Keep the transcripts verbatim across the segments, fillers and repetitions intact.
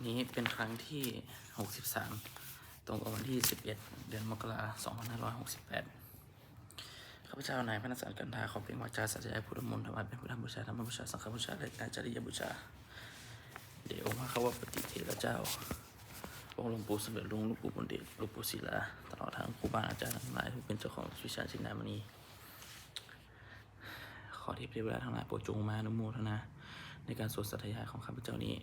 นี้เป็นครั้งที่ หกสิบสาม ตรงกับวันที่ สิบเอ็ด เดือนมกรา สองพันห้าร้อยหกสิบแปด ข้าพเจ้านายพนสารกันทา ขอเปล่งวาจาสาธยายพุทธมนต์ ถวายเป็นพุทธบูชา ธรรมบูชา สังฆบูชา และอาจาริยบูชา แด่องค์พระควัปปติเถระเจ้า องค์หลวงปู่สำเร็จลุง หลวงปู่บุญเดช หลวงปู่ศิลา ตลอดทั้งครูบาอาจารย์ทั้งหลายผู้เป็นเจ้าของวิชาจินดามณี ขอเทพเทวดาทั้งหลายโปรดจงมาอนุโมทนาในการสวดสาธยายของข้าพเจ้านี้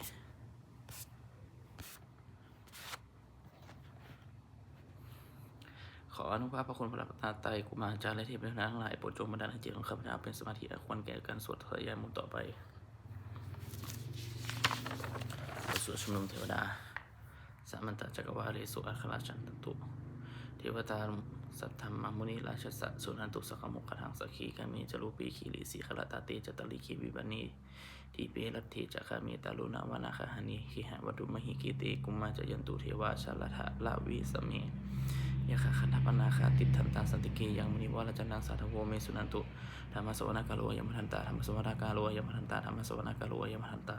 ขออานุภาพพระคุณพระรัตนตรัย ครูบาอาจารย์และเทพเทวดาทั้งหลายโปรดจงบันดาลให้จิตของข้าพเจ้าเป็นสมาธิอันควรแก่การสวดสาธยายมนต์ต่อไป บทสวดชุมนุมเทวดา Samantā cakkavāḷesu atrāgacchantu devatā, saddhammaṃ munirājassa suṇantu saggamokkhadaṃ. Sagge kāme ca rūpe girisikharataṭe cantalikkhe vimāne, dīpe raṭṭhe ca gāme taruvanagahane gehavatthumhi khette, bhummā cāyantu devā jalathalavisame yakkhagandhabbanāgā tiṭṭhantā santike yaṃ munivaravacanaṃ sādhavo me suṇantu. Dhammassavanakālo ayam bhadantā, dhammassavanakālo ayam bhadantā, dhammassavanakālo ayam bhadantā.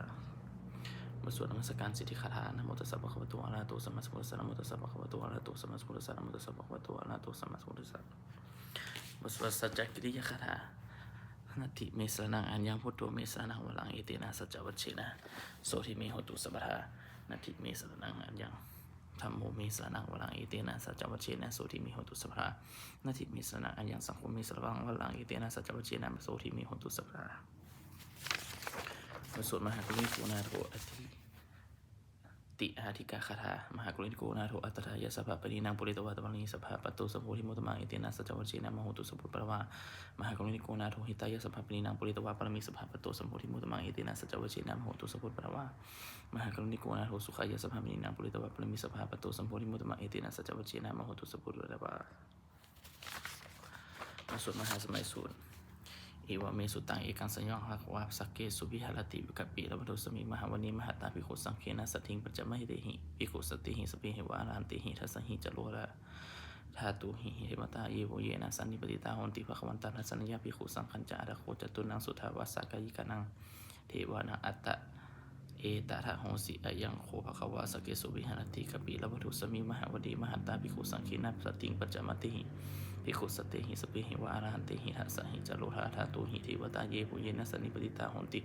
บทสวดนมัสการสิทธิคาถา Namo tassa bhagavato arahato sammāsambuddhassa. Namo tassa bhagavato arahato sammāsambuddhassa. Namo tassa bhagavato arahato sammāsambuddhassa. บทสวดสัจจกิริยคาถา Natthi me saraṇaṃ aññaṃ, buddho me saraṇaṃ varaṃ, etena saccavajjena sotthi me hotu sabbadā. Natthi me saraṇaṃ aññaṃ, dhammo me saraṇaṃ varaṃ, etena saccavajjena sotthi me hotu sabbadā. Natthi me saraṇaṃ aññaṃ, saṅgho me saraṇaṃ varaṃ, etena saccavajjena sotthi me hotu sabbadā. บทสวดมหาการุณิโกนาโถ อธิ ติอาทิกาคาถา Mahākāruṇiko nātho atthāya sabbapāṇinaṃ, pūretvā pāramī sabbā patto sambodhimuttamaṃ, etena saccavajjena mā hontu sabbupaddavā. Mahākāruṇiko nātho hitāya sabbapāṇinaṃ, pūretvā pāramī sabbā patto sambodhimuttamaṃ, etena saccavajjena mā hontu sabbupaddavā. Mahākāruṇiko nātho sukhāya sabbapāṇinaṃ, pūretvā pāramī sabbā patto sambodhimuttamaṃ, etena saccavajjena mā hontu sabbupaddavā. บทสวดมหาสมัยสูตร Evaṃ me sutaṃ. Ekaṃ samayaṃ bhagavā sakkesu viharati kapilavatthusmiṃ mahāvane mahatā bhikkhusaṅghena saddhiṃ pañcamattehi bhikkhusatehi sabbeheva arahantehi. Dasahi ca lokadhātūhi devatā yebhuyyena sannipatitā honti bhagavantaṃ dassanāya bhikkhusaṅghañca. Atha kho catunnaṃ suddhāvāsakāyikānaṃ devānaṃ etadahosi: Ayaṃ kho bhagavā sakkesu viharati kapilavatthusmiṃ mahāvane mahatā bhikkhusaṅghena saddhiṃ pañcamattehi bhikkhusatehi sabbeheva arahantehi. Dasahi ca lokadhātūhi devatā yebhuyyena sannipatitā honti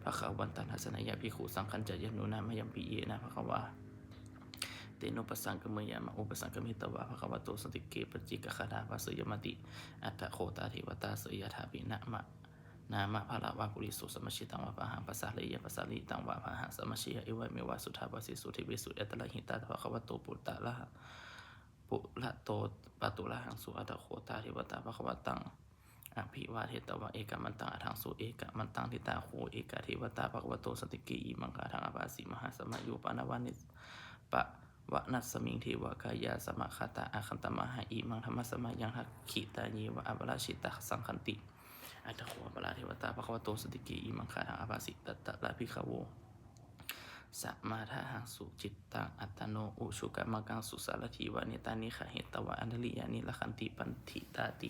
bhagavantaṃ dassanāya bhikkhusaṅghañca. Yannūna mayampi yena bhagavā tenupasaṅkameyyāma, upasaṅkamitvā bhagavato santike paccekagāthā bhāseyyāmāti. Atha kho tā devatā seyyathāpi nāma nāma balavā puriso sammiñjitaṃ vā bāhaṃ pasāreyya, pasāritaṃ vā bāhaṃ sammiñjeyya, evameva suddhāvāsesu devesu antarahitā bhagavato purato purato pāturahaṃsu. Atha kho tā devatā bhagavantaṃ abhivādetvā ekamantaṃ aṭṭhaṃsu. Ekamantaṃ ṭhitā kho ekā devatā bhagavato santike imaṃ gāthaṃ abhāsi: Mahāsamayo pavanasmiṃ, pavanasmiṃ devakāyā samāgatā, āgatamha imaṃ dhammasamayaṃ dakkhitāyeva aparājitasaṅghanti. Atha kho aparā devatā bhagavato santike imaṃ gāthaṃ abhāsi: Tatra bhikkhavo samādahaṃsu cittaṃ attano ujukamakaṃsu, sārathīva nettāni gahetvā indriyāni rakkhanti paṇḍitāti.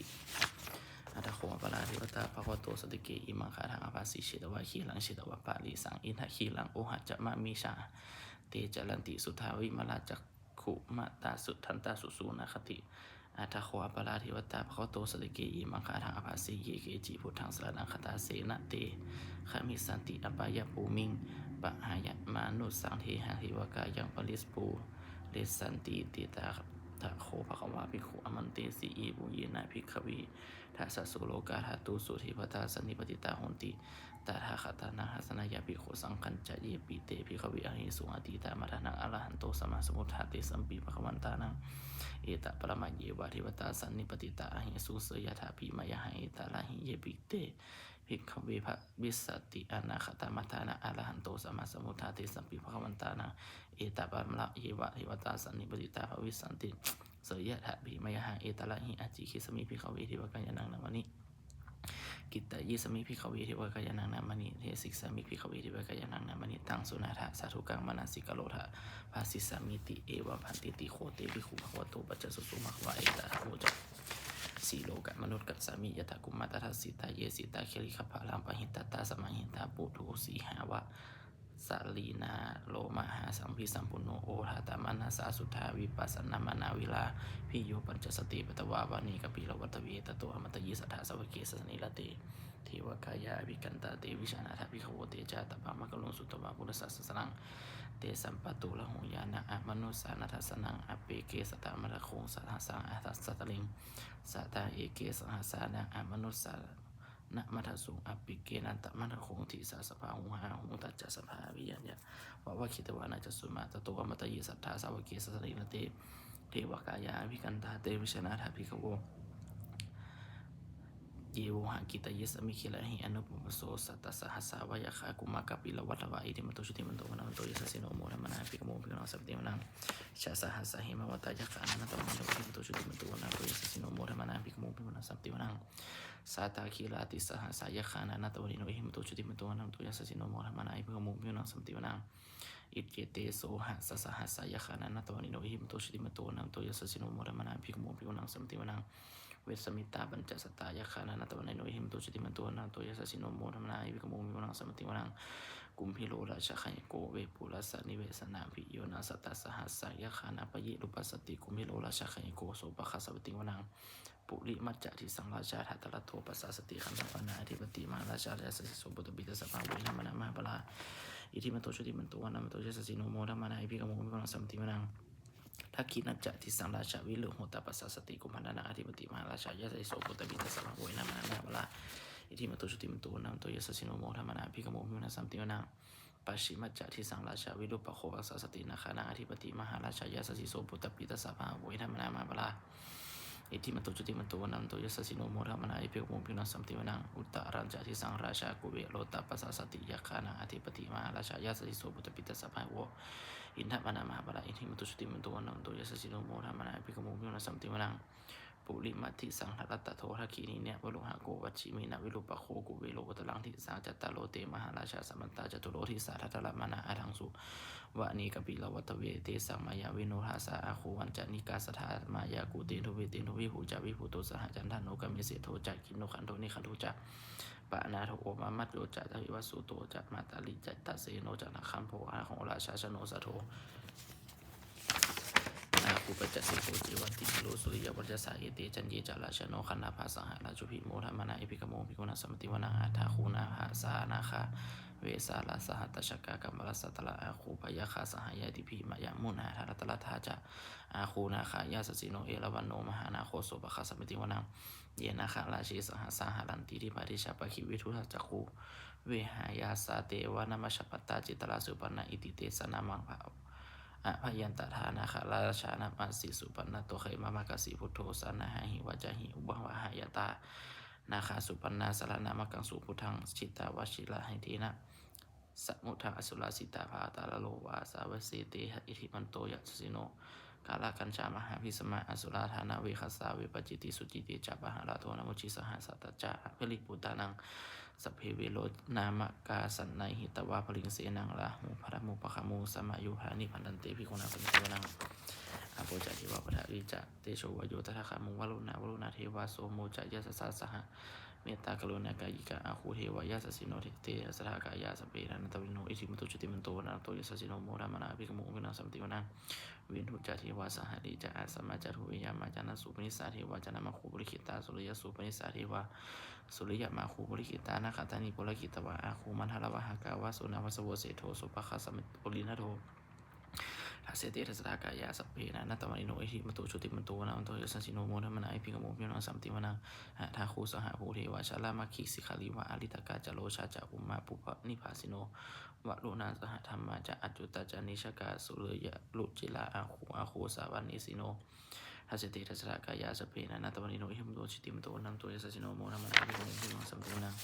Atha kho aparā devatā bhagavato santike imaṃ gāthaṃ abhāsi: Chetvā khīlaṃ chetvā palighaṃ indakhīlaṃ ūhacca manejā, te caranti suddhā vimalā cakkhumatā sudantā susunāgāti. Atha kho aparā devatā bhagavato santike imaṃ gāthaṃ abhāsi: Ye keci buddhaṃ saraṇaṃ gatāse, na te gamissanti apāyabhūmiṃ, pahāya mānusaṃ dehaṃ devakāyaṃ paripūressantīti. Atha kho bhagavā bhikkhū āmantesi: Yebhuyyena bhikkhave dasasu lokadhātūsu devatā sannipatitā honti tathāgatānaṃ dassanāya bhikkhusaṅghañca. Yepi te bhikkhave ahesuṃ atītamaddhānaṃ arahanto sammāsambuddhā, tesampi bhagavantānaṃ etaparamāyeva devatā sannipatitā ahesuṃ, seyyathāpi mayhaṃ etarahi. Yepi te bhikkhave bhavissanti anāgatamaddhānaṃ arahanto sammāsambuddhā, tesampi bhagavantānaṃ etaparamāyeva devatā sannipatitā bhavissanti, seyyathāpi mayhaṃ etarahi. Ācikkhissāmi bhikkhave devakāyānaṃ nāmāni. Kittayissāmi bhikkhave devakāyānaṃ nāmāni. Desissāmi bhikkhave devakāyānaṃ nāmāni. Taṃ suṇātha sādhukaṃ manasikarotha bhāsissāmīti. Evaṃ bhanteti kho te bhikkhū bhagavato paccassosuṃ. Bhagavā etadavoca: Silokamanukassāmi, yattha bhummā tadassitā; ye sitā girigabbharaṃ, pahitattā samāhitā. Puthū sīhāva Sallīnā lomahaṃsambhī sampunno odātamanasā suddhā vippasannamanāvilā bhiyyo pañcasate ñatvā vane kāpilavatthave tato āmantayi satthā sāvake sāsane rate devakāyā abhikkantā te vijānātha bhikkhavo te ca ātappamakaruṃ sutvā buddhassa sāsanaṃ. Tesampāturahu ñāṇaṃ amanussāna dassanaṃ appeke satamaddakkhuṃ sahassaṃ atha sattariṃ. Sattā eke sahassānaṃ amanussānamaddasuṃ appekenantamaddakkhuṃ disā sabbā huhā huṃ tañca sabbā abhiññāya vavakkhitvāna cakkhumā tato āmantayi satthā sāvake sāsane rate devakāyā abhikkantā te vijānātha bhikkhavo ye vohaṃ kittayissāmi girāhi anupubbaso. Sattasahassā va yakkhā bhummā kāpilavatthavā iddhimanto jutimanto vaṇṇavanto yasassino modamānā abhikkāmuṃ bhikkhūnaṃ samitiṃ vanaṃ. Chasahassā hemavatā yakkhā nānattavaṇṇino iddhimanto jutimanto vaṇṇavanto yasassino modamānā abhikkāmuṃ bhikkhūnaṃ samitiṃ vanaṃ. Sātāgirā tisahassā yakkhā nānattavaṇṇino iddhimanto jutimanto vaṇṇavanto yasassino modamānā abhikkāmuṃ bhikkhūnaṃ samitiṃ vanaṃ. Iccete soḷasasahassā yakkhā nānattavaṇṇino iddhimanto jutimanto vaṇṇavanto yasassino modamānā abhikkāmuṃ bhikkhūnaṃ samitiṃ vanaṃ. Vessāmittā pañcasatā yakkhā nānattavaṇṇino iddhimanto jutimanto vaṇṇavanto yasassino modamānā abhikkāmuṃ bhikkhūnaṃ samitiṃ vanaṃ. Kumbhīro rājagahiko vepullassa nivesanaṃ bhiyyo naṃ sattasahassā yakkhā nāpayirupāsati kumbhīro rājagahiko sopāga samitiṃ vanaṃ. Purimañca disaṃ rājā dhataraṭṭho pasāsati gandhabbānaṃ ādhipati mahārājā yasassi so. Puttāpi tassa bahavo indanāmā mahabbalā iddhimanto jutimanto vaṇṇavanto yasassino modamānā abhikkāmuṃ bhikkhūnaṃ samitiṃ vanaṃ. Dakkhiṇañca disaṃ rājā virūḷho taṃ pasāsati kumbhaṇḍānaṃ ādhipati mahārājā yasassi so. Puttāpi tassa bahavo indanāmā mahabbalā iddhimanto jutimanto vaṇṇavanto yasassino modamānā abhikkāmuṃ bhikkhūnaṃ samitiṃ vanaṃ. Pacchimañca disaṃ rājā virūpakkho pasāsati nāgānaṃ ādhipati mahārājā yasassi so. Puttāpi tassa bahavo indanāmā mahabbalā iddhimanto jutimanto vaṇṇavanto yasassino modamānā abhikkāmuṃ bhikkhūnaṃ samitiṃ vanaṃ. Uttarañca disaṃ rājā kuvero taṃ pasāsati yakkhānaṃ ādhipati mahārājā yasassi so. Puttāpi tassa bahavo indanāmā mahabbalā iddhimanto jutimanto vaṇṇavanto yasassino modamānā abhikkāmuṃ bhikkhūnaṃ samitiṃ vanaṃ. Purimaṃ disaṃ dhataraṭṭho dakkhiṇena virūḷhako pacchimena virūpakkho kuvero uttaraṃ disaṃ. Cattāro te mahārājā samantā caturo disā daddallamānā aṭṭhaṃsu vane kāpilavatthave. Tesaṃ māyāvino dāsā āgū vañcanikā saṭhā māyā kuṭeṇḍu veṭeṇḍu viṭū ca viṭuṭo saha candano kāmesu medo ca kinnughaṇḍu nighaṇḍu ca panādo opamañño ca vasūto ca mātali ca cittaseno ca nāgambho naḷo rājā janosabho āgū pañcasikho ceva tiṇṇo suriyavaccasā. Ete caññe ca rājāno gandhabbā saha rājubhi modamānā abhikkāmuṃ bhikkhūnaṃ samitiṃ vanaṃ. Athāgū nābhasā nāgā vesālā saha tacchakā kambalassatarā āgū pāyāgā saha ñātibhi. Yāmunā dhataraṭṭhā ca āgū nāgā yasassino erāvaṇo mahānāgo sopāga samitiṃ vanaṃ. Ye nāgarāje sahasā haranti dibbā dijā pakkhi visuddhacakkhū vehāyasā te vanamajjhapattā citrā supaṇṇā iti tesa nāmaṃ. Abhayantadā nāgarājānamāsi supaṇṇato khemamakāsi buddho saṇhāhi vācāhi upavhayantā nāgā supaṇṇā saraṇamakaṃsu buddhaṃ jitā vajirahatthena samuddaṃ asurā sitā bhātaro vāsavassete iddhimanto yasassino. Kālakañjā mahābhismā asurā dānaveghasā vepacitti sucitti ca pahārādo namucī saha. Satañca baliputtānaṃ sabbe verocanāmakā sannayhitvā baliṃ senaṃ rāhubhaddamupāgamuṃ samayodāni bhaddante bhikkhūnaṃ samitiṃ vanaṃ. Āpo ca devā paṭhavī ca tejo vāyo tadāgamuṃ varuṇā vāruṇā devā somo ca yasasā saha mettākaruṇākāyikā āgū devā yasassino. Dasete dasadhā kāyā sabbe nānattavaṇṇino iddhimanto jutimanto vaṇṇavanto yasassino modamānā abhikkāmuṃ bhikkhūnaṃ samitiṃ vanaṃ. Veṇhū ca devā sahalī ca asamā ca duve yamā candessūpanisā devā candamāgū purakkhitā suriyassūpanisā devā suriyamāgū purakkhitā nakkhattāni purakkhitvā āgū mandavalāhakā vasūnaṃ vāsavo seṭṭho sopāga samitiṃ purindado. Dasete dasadhā kāyā sabbe nānattavaṇṇino iddhimanto jutimanto vaṇṇavanto yasassino modamānā abhikkāmuṃ bhikkhūnaṃ samitiṃ vanaṃ. Athāgū sahabhū devā jalamaggisikhāriva ariṭṭhakā ca rojā ca ummāpupphanibhāsino varuṇā sahadhammā ca accutā ca anejakā sūleyyarucirā āgū āgū sāvanesino. Dasete dasadhā kāyā sabbe nānattavaṇṇino iddhimanto jutimanto vaṇṇavanto yasassino modamānā abhikkāmuṃ bhikkhūnaṃ samitiṃ vanaṃ.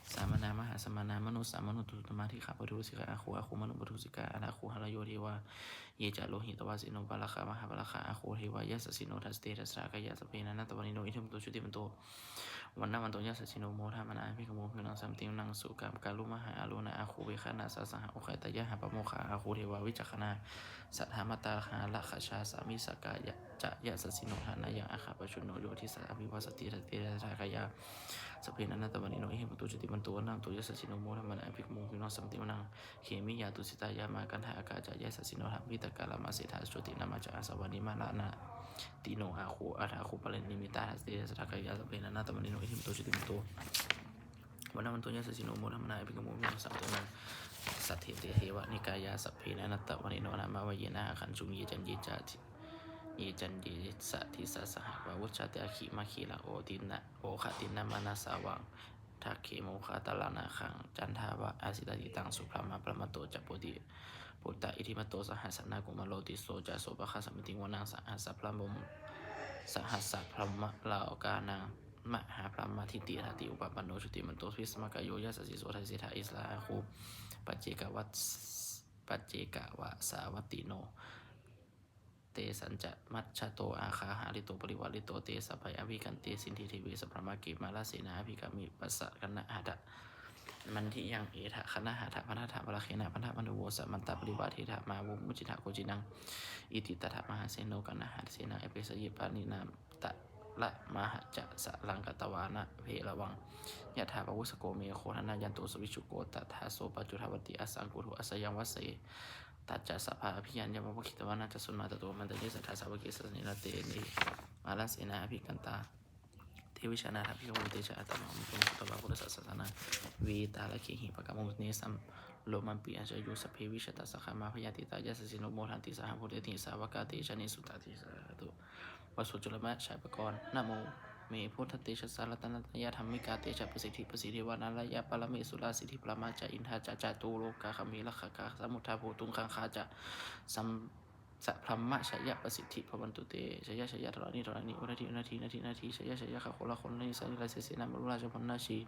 Samānā mahāsamānā mānusā mānusuttamā dīghā paṭhavippāsikā āgū āgū mānuppaṭhavippāsikā athāgū harayo devā ye ca lohitavāsino pāragā mahāpāragā āgū devā yasassino. Dasete dasadhā kāyā sabbe nānattavaṇṇino iddhimanto jutimanto Vaṇṇavanto yasassino modamānā abhikkāmuṃ bhikkhūnaṃ samitiṃ vanaṃ. Sukkā karumhā aruṇā āguṃ veghanasā saha, odātagayhā pāmokkhā āguṃ devā vicakkhaṇā. Sadāmattā hāragajā missakā ca yasassino, thanayaṃ āga pajjunno yo disā abhivassati. Dasettha dasadhā kāyā sabbe nānattavaṇṇino, iddhimanto jutimanto vaṇṇavanto yasassino, modamānā abhikkāmuṃ bhikkhūnaṃ samitiṃ vanaṃ. Khemiyā tusitā yāmā kaṭṭhakā ca yasassino, lambitakā lāmaseṭṭhā jotināmā ca āsavā, nimmānaratino āguṃ athāguṃ paranimmitā. Dasettha dasadhā kāyā sabbe nānattavaṇṇino, iddhimanto jutimanto vaṇṇavanto yasassino, modamānā abhikkāmuṃ bhikkhūnaṃ samitiṃ vanaṃ. Saṭṭhete devanikāyā sabbe nānattavaṇṇino, nāmanvayena āgañchuṃ ye caññe cati, ye caññe sadisā saha. Pavutthajātimakkhīlaṃ oghatiṇṇamanāsavaṃ, dakkhemoghataraṃ nāgaṃ candaṃva asitātitaṃ. Subrahmā paramatto ca bodhisattva iddhimato saha, sanaṅkumāro tisso ca sopāga samitiṃ vanaṃ. Sahassabrahmalokānaṃ mahābrahmābhitiṭṭhati, upapanno jutimanto bhismākāyo yasassi so. Dasettha issarā āguṃ paccekavasavattino, tesañca majjhato āga hārito parivārito. Te sabbe abhikkante sinde deve sabrahmake, mārasenā abhikkāmi passa kaṇhassa mandiyaṃ. Etha gaṇhatha bandhatha balaṃ, bandhamatthu vo samantā parivāretha, mā vo muñcittha koci naṃ. Iti tattha mahāseno kaṇhasenaṃ apesayi, pāṇinā talamāhacca saraṃ katvāna bheravaṃ. Yathā pāvussako megho thanayanto savijjuko, tadā so paccudāvatti asaṃkuddho asayaṃvase. Tañca sabbe abhiññāya vavakkhitvāna cakkhumā, tato āmantayi satthā sāvake sāsane rate. Mārasenā abhikkantā te vijānātha bhikkhavo, te ca ātappamakaruṃ sutvā buddhassa sāsanaṃ. Vītarāgehi pakkāmuṃ nesaṃ lomampi iñjayuṃ. Sabbe vijitasaṅgāmā bhayātītā yasassino, modanti saha bhūtehi sāvakā te janesutāti. Sādhu. บทสวดจุลชัยปกรณ์ Namo me buddhatejasā ratanattayadhammikā, tejapasiddhi pasīdevā nārāyaparamesurā, siddhibrahmā ca indā ca catulokā gambhīrakkhakā, samuddā bhūtuṃ gaṅgā ca sam- sabrahmajayapasiddhi bhavantu te. Jaya jaya dharaṇi dharaṇī udadhi udadhī nadi nadī, jaya jaya gaganalatalanisaya nirayasayasena marorājabala nāsī,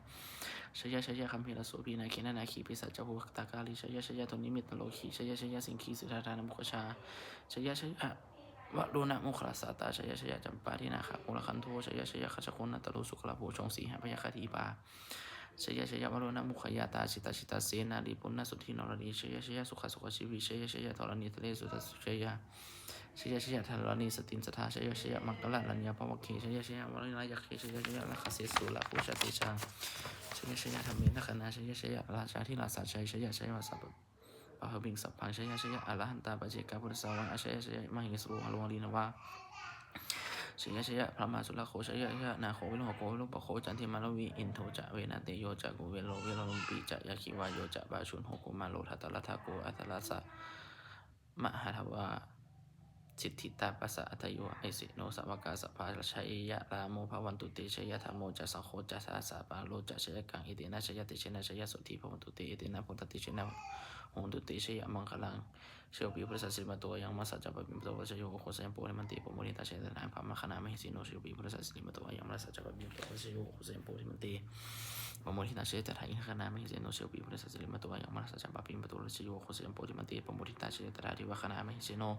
jaya jaya gambhīrasombhī nāgena nāgī pisācabhūtakālī, jaya jaya dunnimittarogī, jaya jaya siṅgī sīhadatamanuprabhā, jaya jaya varuṇamukhasātrā, jaya jaya campādināgakulagantho, jaya jaya gajjagannaturaṅga sukarabhujaṅga sīhabyagghadīpā, jaya jaya varuṇamukhayātrā, jita jita senārī puna suddhi naradī, jaya jaya sukhā sukhā jīvī, jaya jaya dharaṇītale sudassū jaya, jaya jaya dharaṇī sāntin sadā, jaya jaya maṅkararāje bhavagge, jaya jaya vārināyake, jaya jaya rakkhase surabhujatejā, jaya jaya dhamme rakkhannā, jaya jaya rājādhirājasājjaya, jaya jaya sabba- pādaviṃ sabbaṃ, jaya jaya arahantā paccekabuddhasāvaṃ, jaya jaya mahesuro haro harindevā, jaya jaya brahmā surakkho, jaya jaya nāgo viruḷhako virūpakkho candimā ravi, indo ca venateyyo ca kuvero veruḷhapati ca, aggi vāyo ca pajjuṇho kumāro dhataraṭṭhako, aṭṭhārasa mahānāma siddhitāpasa-ādayo, isino sāvakā sabbā jaya rāmo bhavantu te, jaya dhammo ca saṅgho ca dasapālo ca jayakaṃ, etena jayatejena jayasotthī bhavantu te, etena buddhatejena hontu te jayamaṅgalaṃ. Jayopi buddhassa sirīmato ayaṃ, mārassa ca pāpimato pālāsayako, ugghosayuṃ bodhimaṇḍe pamoditā, jaya tadā brahmagaṇā mahesino. Jayopi buddhassa sirīmato ayaṃ, mārassa ca pāpimato pālāsayako, ugghosayuṃ bodhimaṇḍe pamoditā, jaya tadā indagaṇā mahesino. Jayopi buddhassa sirīmato ayaṃ, mārassa ca pāpimato pālāsayako, ugghosayuṃ bodhimaṇḍe pamoditā, jaya tadā devagaṇā mahesino.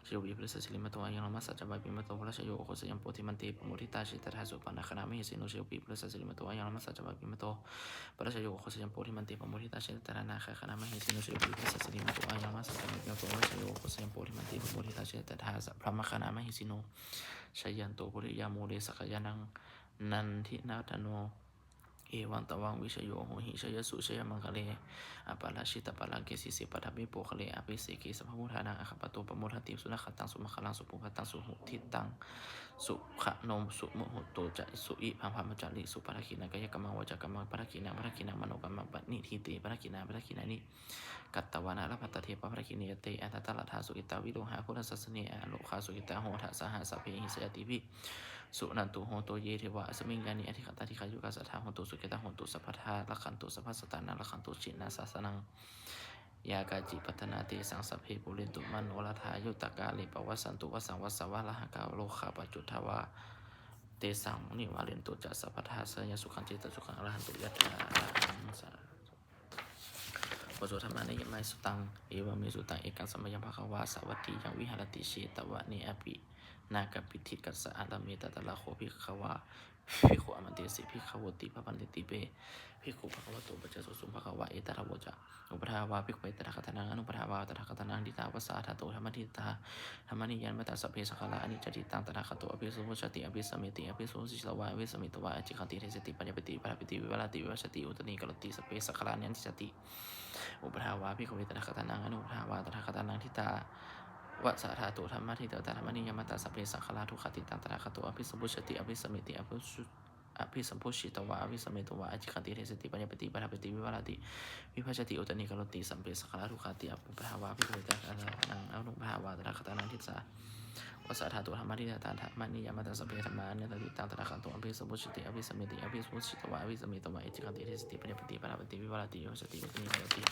Jayopi buddhassa sirīmato ayaṃ, mārassa ca pāpimato pālāsayako, ugghosayuṃ bodhimaṇḍe pamoditā, jaya tadā supaṇṇagaṇā mahesino. Jayopi buddhassa sirīmato ayaṃ, mārassa ca pāpimato pālāsayako, ugghosayuṃ bodhimaṇḍe pamoditā, jaya tadā nāgagaṇā mahesino. Jayopi buddhassa sirīmato ayaṃ, mārassa ca pāpimato pālāsayako, ugghosayuṃ bodhimaṇḍe pamoditā, jaya tadā brahmagaṇā mahesino. Jayanto bodhiyā mūle sakyānaṃ nandivaḍḍhano, evaṃ tvaṃ vijayo hohi jayassu jayamaṅgale, aparājitapallaṅke sīse paṭhavipokkhare, abhiseke sabbabuddhānaṃ aggappatto pamodati. Sunakkhattaṃ sumaṅgalaṃ supabhātaṃ suhuṭṭhitaṃ, sukhaṇo sumuhutto ca suyiṭṭhaṃ brahmacārisu, padakkhiṇaṃ kāyakammaṃ vācākammaṃ padakkhiṇaṃ, padakkhiṇaṃ manokammaṃ paṇidhī te padakkhiṇā, padakkhiṇāni katvāna labhantatthe padakkhiṇe. Te atthaladdhā sukhitā viruḷhā buddhasāsane, arogā sukhitā hotha saha sabbehi ñātibhi. Suṇantu bhonto ye devā asmiṃ ṭhāne adhigatā dīghāyukā sadā hontu, sukhitā hontu sabbadā, rakkhantu sabbasattānaṃ, rakkhantu jinasāsanaṃ. Yā kāci patthanā tesaṃ sabbe pūrentu manorathā, yuttakāle pavassantu vassaṃ vassā valāhakā, rogā paccuddavā tesaṃ nivārentu ca sabbadā, kāyasukhaṃ cittisukhaṃ arahantu yathārahaṃ. Sādhu. บทสวดธรรมนิยามสุตตัง Evaṃ me sutaṃ. Ekaṃ samayaṃ bhagavā sāvatthiyaṃ viharati jetavane api nāgabhikkhu āsame. Tatra kho bhagavā bhikkhū āmantesi. Etesi bhikkhavoti bhagavatīti. Bhikkhū bhagavato paccassosuṃ. Bhagavā etadavoca: Uppādā vā bhikkhave tathāgatānaṃ anuppādā vā tathāgatānaṃ ṭhitā vassa dhātu dhammaṭṭhitatā dhammaniyāmatā: sabbe saṅkhārā aniccāti. Taṃ tathāgato abhisambujjhati abhisameti. Abhisambujjhitvā avismito vā ācikkhati deseti paññapeti paṭṭhapeti vivarati vibhajati uttānīkaroti sabbe saṅkhārā nissīdati. Uppādā vā bhikkhave tathāgatānaṃ anuppādā vā tathāgatānaṃ ṭhitā vassa dhātu dhammaṭṭhitatā dhammaniyāmatā: sabbe saṅkhārā dukkhāti. Taṃ tathāgato abhisambujjhati abhisameti. Abhisambujjhitvā avismito vā ācikkhati deseti paññapeti paṭṭhapeti vivarati vibhajati uttānīkaroti sabbe saṅkhārā dukkhāti. Uppādā vā bhikkhave tathāgatānaṃ anuppādā vā tathāgatānaṃ ṭhitā vassa dhātu dhammaṭṭhitatā dhammaniyāmatā: sabbe dhammā anattāti. Taṃ tathāgato abhisambujjhati abhisameti. Abhisambujjhitvā avismito vā ācikkhati deseti paññapeti paṭṭhapeti vivarati vibhajati uttānīkaroti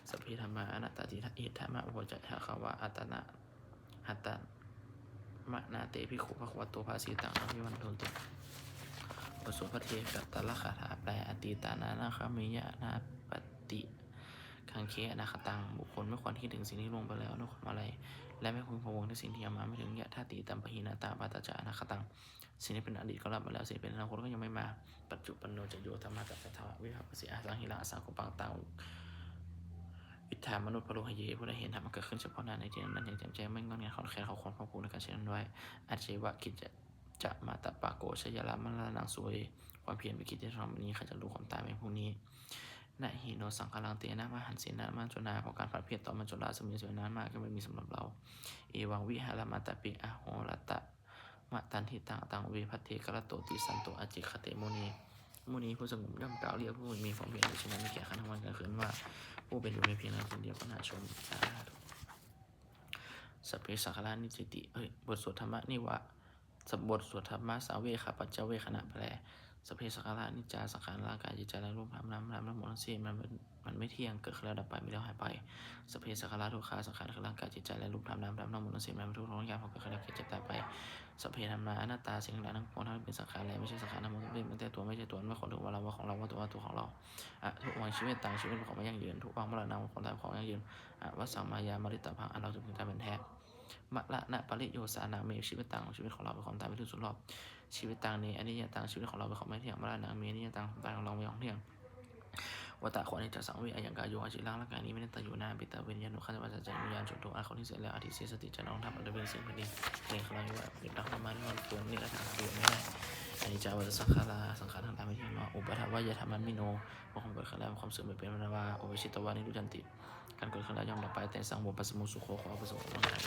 sabbe dhammā anattāti. Idamavoca bhagavā. Atta attamanā te bhikkhū bhagavato bhāsitaṃ abhinandunti. บทสวดภัทเทกรัตตคาถา แปล Atītānaṃ nānvāgameyya nappaṭikaṅkhe anāgataṃ. บุคคลไม่ควรคิดถึงสิ่งที่ล่วงไปแล้ว นอกความอาลัย และไม่พึงพะวงในสิ่งที่ยังมาไม่ถึง Yadatītampahīnantaṃ appattañca anāgataṃ. สิ่งที่เป็นอดีตก็ละไปแล้ว สิ่งที่เป็นอนาคตก็ยังไม่มา Paccuppanno ca yo dhammaṃ tattha tattha vipassati, asaṃhiraṃ asaṅkuppaṃ taṃ viddhā manubrūhaye. ผู้ใดเห็นธรรมอันเกิดขึ้นเฉพาะหน้าในที่นั้นๆ อย่างแจ่มแจ้ง ไม่ง่อนแง่นคลอนแคลน เขาควรพอกพูนในการเช่นนั้นไว้ Ajjeva kiccamātappa ko jaññā maraṇaṃ suve. ความเพียรเป็นกิจที่ทำวันนี้ ใครจะรู้ความตายแม้พรุ่งนี้ Na hi no saṅgaraṃ tena mahāsenena maccunā. เพราะการผัดเพี้ยนต่อมัจจุราชซึ่งมีเสนานามาก ก็ไม่มีสำหรับเรา Evaṃ vihārimātāpi ahorattamatanditaṃ taṃ ve bhaddekarattoti santo ācikkhate muni. มุนีผู้สงบย่อมกล่าวเรียกผู้มีความเพียรอยู่เช่นนั้น แก่กันทั้งวันกลางคืนว่า ผู้เป็นอยู่เพียงเพียงนั้นคนเดียวก็น่าชม สาธุ Sabbe saṅkhārā aniccāti. เอ้ย บทสวดธรรมนิวา บทสวดธรรมสังเวคปัจจเวกขณะ แปล Sabbe saṅkhārā aniccā. สังขารร่างกายจิตใจและรูปธรรมนามธรรมทั้งหมดทั้งสิ้น มันเป็น มันไม่เที่ยง เกิดขึ้นแล้วดับไป มีแล้วหายไป Sabbe saṅkhārā dukkhā. สังขารคือร่างกายจิตใจและรูปธรรมนามธรรมทั้งหมดทั้งสิ้น มันเป็นทุกข์ทรมาน เพราะเกิดขึ้นแล้วแก่เจ็บตายไป Sabbe dhammā anattā. สิ่งทั้งหลายทั้งปวง ทั้งที่เป็นสังขารและไม่ใช่สังขารทั้งหมดทั้งสิ้น ไม่ใช่ตัว ไม่ใช่ตน ไม่ของตน ว่าเรา ว่าของเรา ว่าตัว ว่าตัวของเรา Addhuvaṃ jīvitaṃ. ชีวิตเป็นของไม่ยั่งยืน Dhuvaṃ maraṇaṃ. ความตายเป็นของยั่งยืน Avassaṃ mayā maritabbaṃ. อันเราจะพึงตายเป็นแท้ Maraṇapariyosānaṃ me jīvitaṃ. ชีวิตของเราเป็นของตายเป็นที่สุดรอบ Jīvitaṃ me aniyataṃ. ชีวิตของเราเป็นของไม่เที่ยง Maraṇaṃ me aniyataṃ. ความตายของเราเป็นของเที่ยง Vata ขอ Aniccānasaṃvare ayaṃ kāyo aciraṃ. ร่างกายนี้ไม่แน่นตั้งอยู่นาน Petaviññāṇo. ครั้นจะปราศจากวิญญาณ Chuḍḍho อันคนที่เสร็จแล้ว Adhisessati. จะนอนทับ อันเป็นสิ่งแผ่นดิน Neṭṭhaṃ iva. เปรียบดังท่อนไม้ที่มันโคน Neṭṭhitā หาประโยชน์ไม่ได้ Aniccā vata saṅkhārā. สังขารทั้งหลายไม่เtīยงหนอ Uppādavayadhammino. เพราะความเกิดขึ้นแล้ว ความเสื่อมเป็นธรรมดา Uppajjitvā nirujjhanti. การเกิดขึ้นแล้วย่อมดับไป Tesaṃ vūpasamo sukho. ความผสมของมันนั้น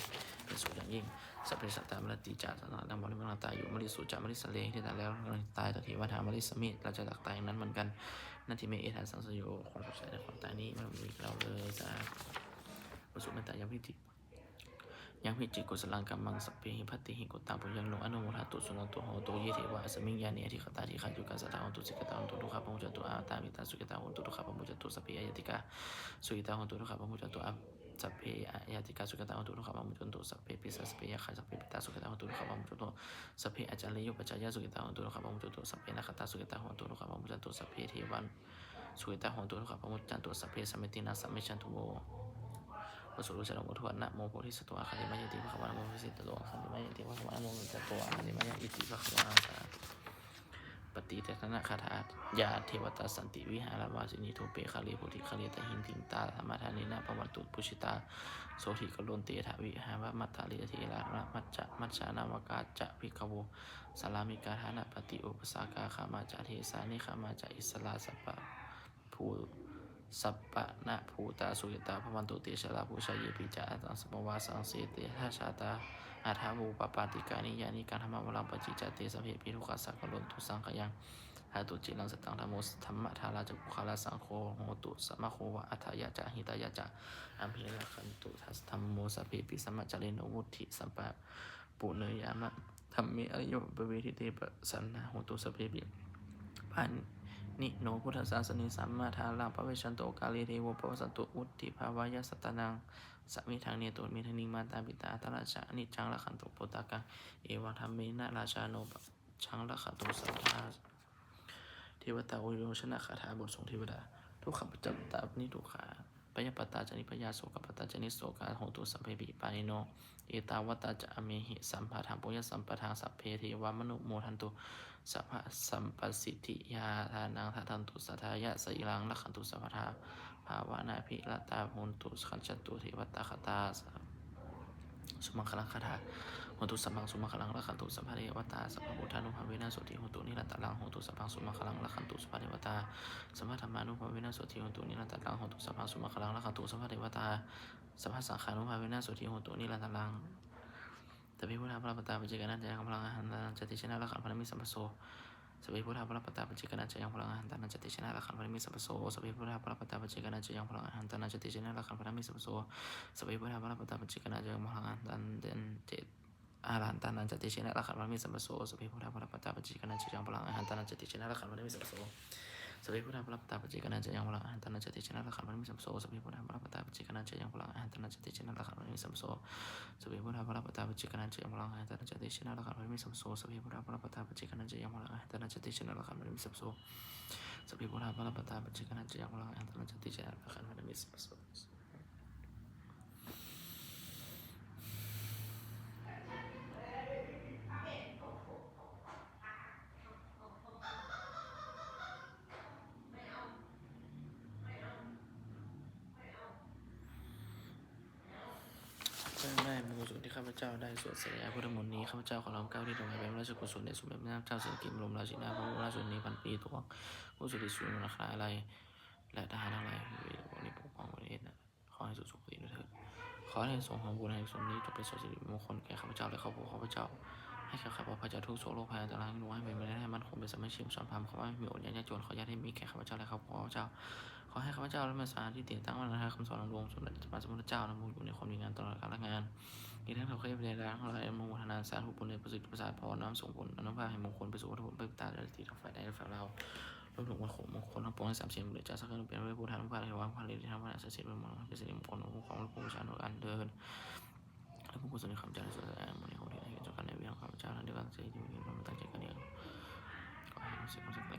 เป็นสุขอย่างยิ่ง Sabbe sattā maranti ca. สัตว์ทั้งหลายทั้งปวงย่อมเป็นอัตตาอยู่ Mariṃsu ca marissare. ที่ตายแล้วย่อมตาย Tathevāhaṃ marissāmi. เราจะจักตายอย่างนั้นเหมือนกัน Natthi me ettha saṃsayo. ความสงสัยในความตายนี้ไม่มีแก่เราเลย สาธุ บทสวดเมตตา Yaṃ kiñci Yaṃ kiñci kusalaṃ kammaṃ sabbehi katehi kataṃ puññaṃ no anumodatu suṇantu bhonto ye devā asmiṃ ṭhāne adhigatā dīghāyukā sadā hontu sukhitā hontu dukkhā pamuccantu. Mātā pitā sukhitā hontu dukkhā pamuccantu. Sabbe aññātikā sukhitā hontu dukkhā pamuccantu. Sabbe aññātikā sukhitā hontu dukkhā pamuccantu. Sabbe pisā sabbe yakkhā sabbe petā sukhitā hontu dukkhā pamuccantu. Sabbe ācariyupajjhāyā sukhitā hontu dukkhā pamuccantu. Sabbe nakkhattā sukhitā hontu dukkhā pamuccantu. Sabbe devā sukhitā hontu dukkhā pamuccantu. Sabbe sampattīnaṃ samijjhantu vo. บทสวดบูชาหลวงปู่ทวด Namo bodhisatto āgantimāya iti bhagavā. Namo bodhisatto āgantimāya iti bhagavā. Namo bodhisatto āgantimāya iti bhagavā. Pattidānagāthā. Yā devatā santi vihāravāsinī thūpe ghare bodhighare tahiṃ tahiṃ tā dhammadānena bhavantu pūjitā sotthiṃ karontedha vihāramaṇḍale. Therā majjhā navakā ca bhikkhavo sārāmikā dānapatī upāsakā gāmā ca desā negamā ca issarā sappabhū sappāṇabhūtā sukhitā bhavantu te. Jalābujā yepi ca aṇḍasambhavā saṃsedajātā athavopapātikā niyyānikaṃ dhammavaraṃ paṭicca te sabbepi dukkhassa karontu saṅkhayaṃ. Ṭhātu ciraṃ sataṃ dhammo dhammaddharā ca puggalā saṅgho hotu samaggo va atthāya ca hitāya ca. Amhe rakkhatu saddhammo sabbepi sammācarino vuḍḍhisampā puññāya ma dhamme ariyappavedite pajanā hontu sabbepi pāṇino buddhasāsane. Sammā dhāraṃ pavecchanto kāle devo pavassatu vuḍḍhibhāvāya sattānaṃ samiddhaṃ netu medaniṃ. Mātā pitā atrajaṃ niccaṃ rakkhantu puttakaṃ evaṃ dhammena rājāno pajaṃ rakkhantu sabbadā. Devatāuyyojanagāthā. บทสวดเทวดา Dukkhappattā paranidukkhā. Bhayappattā ca nibbhayā, sokappattā ca nissokā, hontu sabbepi pāṇino. Ettāvatā ca amhehi, sambhataṃ puññasampadaṃ, sabbe devānumodantu, sabbasampattisiddhiyā. Dānaṃ dadantu saddhāya, sīlaṃ rakkhantu sabbadā, bhāvanābhiratā hontu, gacchantu devatāgatā. Sumaṅgalaṃ gadā hontu sabbaṃ sumaṅgalaṃ, rakkhantu sabbadevatā, sabbabuddhānubhāvena sotthī hontu nirantaraṃ. Hontu sabbaṃ sumaṅgalaṃ, rakkhantu sabbadevatā, sabbadhammānubhāvena sotthī hontu nirantaraṃ. Hontu sabbaṃ sumaṅgalaṃ, rakkhantu sabbadevatā, sabbasaṅghānubhāvena sotthī hontu nirantaraṃ. Sabbe buddhā balappattā, paccekānañca yaṃ balaṃ, arahantānañca tejena, rakkhaṃ bandhāmi sabbaso. Sabbe buddhā balappattā, paccekānañca yaṃ balaṃ, arahantānañca tejena, rakkhaṃ bandhāmi sabbaso. Sabbe buddhā balappattā, paccekānañca yaṃ balaṃ, arahantānañca tejena, rakkhaṃ bandhāmi sabbaso. Sabbe buddhā balappattā, paccekānañca yaṃ balaṃ, arahantānañca te- arahantānañca tejena, rakkhaṃ bandhāmi sabbaso. Sabbe buddhā balappattā, paccekānañca yaṃ balaṃ, arahantānañca tejena, rakkhaṃ bandhāmi sabbaso. Sabbe buddhā balappattā, paccekānañca yaṃ balaṃ, arahantānañca tejena, rakkhaṃ bandhāmi sabbaso. Sabbe buddhā balappattā, paccekānañca yaṃ balaṃ, arahantānañca tejena, rakkhaṃ bandhāmi sabbaso. Sabbe buddhā balappattā, paccekānañca yaṃ balaṃ, arahantānañca tejena, rakkhaṃ bandhāmi sabbaso. Sabbe buddhā balappattā, paccekānañca yaṃ balaṃ, arahantānañca tejena, rakkhaṃ bandhāmi sabbaso. Sabbe buddhā balappattā, paccekānañca yaṃ balaṃ, arahantānañca tejena, rakkhaṃ bandhāmi sabbaso. เพื่อได้บุญกุศลที่ข้าพเจ้าได้สวดสาธยายพุทธมนต์นี้ ข้าพเจ้าขอน้อมเกล้าที่ถวายเป็นพระราชกุศลแด่สมเด็จพระนางเจ้าสิริกิติ์ บรมราชินีนาถ พระบรมราชชนนีพันปีหลวง ผู้สิริสุริยงคณาลัย และทหารทั้งหลาย ผู้มีพระปกครองประเทศนะ ขอให้สู่สุคติด้วยเถิด ขอให้ส่งผลบุญแห่งกุศลนี้จงเป็นส่วนสิริมงคลแก่ข้าพเจ้าและครอบครัวข้าพเจ้า ให้แคล้วคลาดปลอดภัยจากทุกข์โศกโรคภัยอันตรายทั้งปวง ให้เป็นไปได้มั่นคงเป็นสัมมาชีพสมภาร ขอให้มีอดอยากยากจน ขออย่าได้มีแก่ข้าพเจ้าและครอบครัวข้าพเจ้า ขอให้ข้าพเจ้าและแม่สาธิติตั้งมั่นในคำสอนขององค์สมเด็จพระสัมมาสัมพุทธเจ้า ดำรงอยู่ในความดีงามตลอดกาลนาน อีกทั้งเราเคยเป็นดาราทั้งหลายอนุโมทนาสาธุบุญในประสิทธิประสาทพร น้อมส่งผลอานุภาพแห่งมงคลไปสู่วัตถุผลประโยชน์ตามเจตนาทั้งฝ่ายในและฝ่ายเรา รวมถึงวัตถุมงคลทั้งปวงทั้งสามสิ่ง พระเจ้าสักการะเป็นพระพุทธานุภาพ เทวานุภาพ ฤทธานุภาพ อันศักดิ์สิทธิ์เป็นมงคล เป็นสิริมงคลของคู่ครองและคู่บูชาทุกอันเทิน และผู้กุศลคำจาริสุทธิ์มนต์ในครั้งนี้ ให้เกิดจงกันในเวรของข้าพเจ้า ทั้งที่ตั้งใจที่มีความตั้งใจกันเอง ขอให้สิ่งศักดิ์สิทธิ์